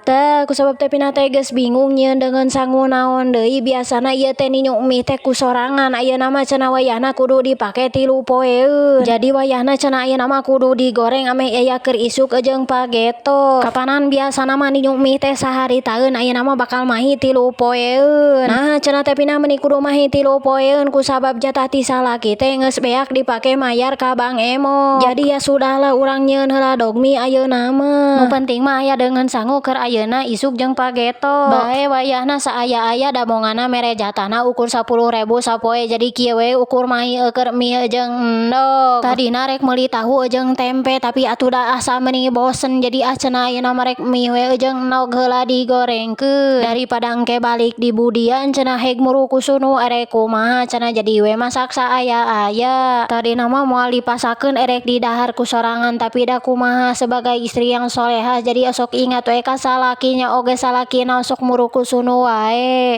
Tah, kusabab Teh Pina teh geus bingung nyieun deungeun sangu naon deui. Biasana ieu teh ninyu mie teh ku sorangan, ayeuna mah cenah wayahna kudu dipake 3 poeun. Jadi wayahna cenah ayeuna mah kudu digoreng ameh aya keur isuk jeung pageto. Kapanan biasana mah ninyu mie teh saharitaeun, ayeuna mah bakal mahi 3 poeun. Nah, cenah Teh Pina meuni kudu mahi 3 poeun kusabab jatah ti salaki teh geus beak dipake mayar ka Bank Emok. Jadi ya sudahlah, urang nyieun heula dogmi ayeuna mah. Nu penting mah aya deungeun sangu keur ayeuna, isuk jeung pageto. Bae wayahna saaya-aya dabonganna mere jatahna ukur 10.000 sapoe, jadi kieu we ukur mahi keur mie jeung endog. Tadina rek meuli tahu jeung tempe, tapi atuh da asa meuni bosen, jadi ah cenah ayeuna mah rek mie we jeung endog heula digorengkeun. Daripada engke balik di budian cenah heg muru ku sunu erek kumaha cenah, jadi we masak saaya-aya. Tadina mah moal dipasakeun, erek didahar ku sorangan, tapi da kumaha, sebagai istri yang soleha jadi osok ingat we ka salakinya oge, salakina osok muru ku sunu wae.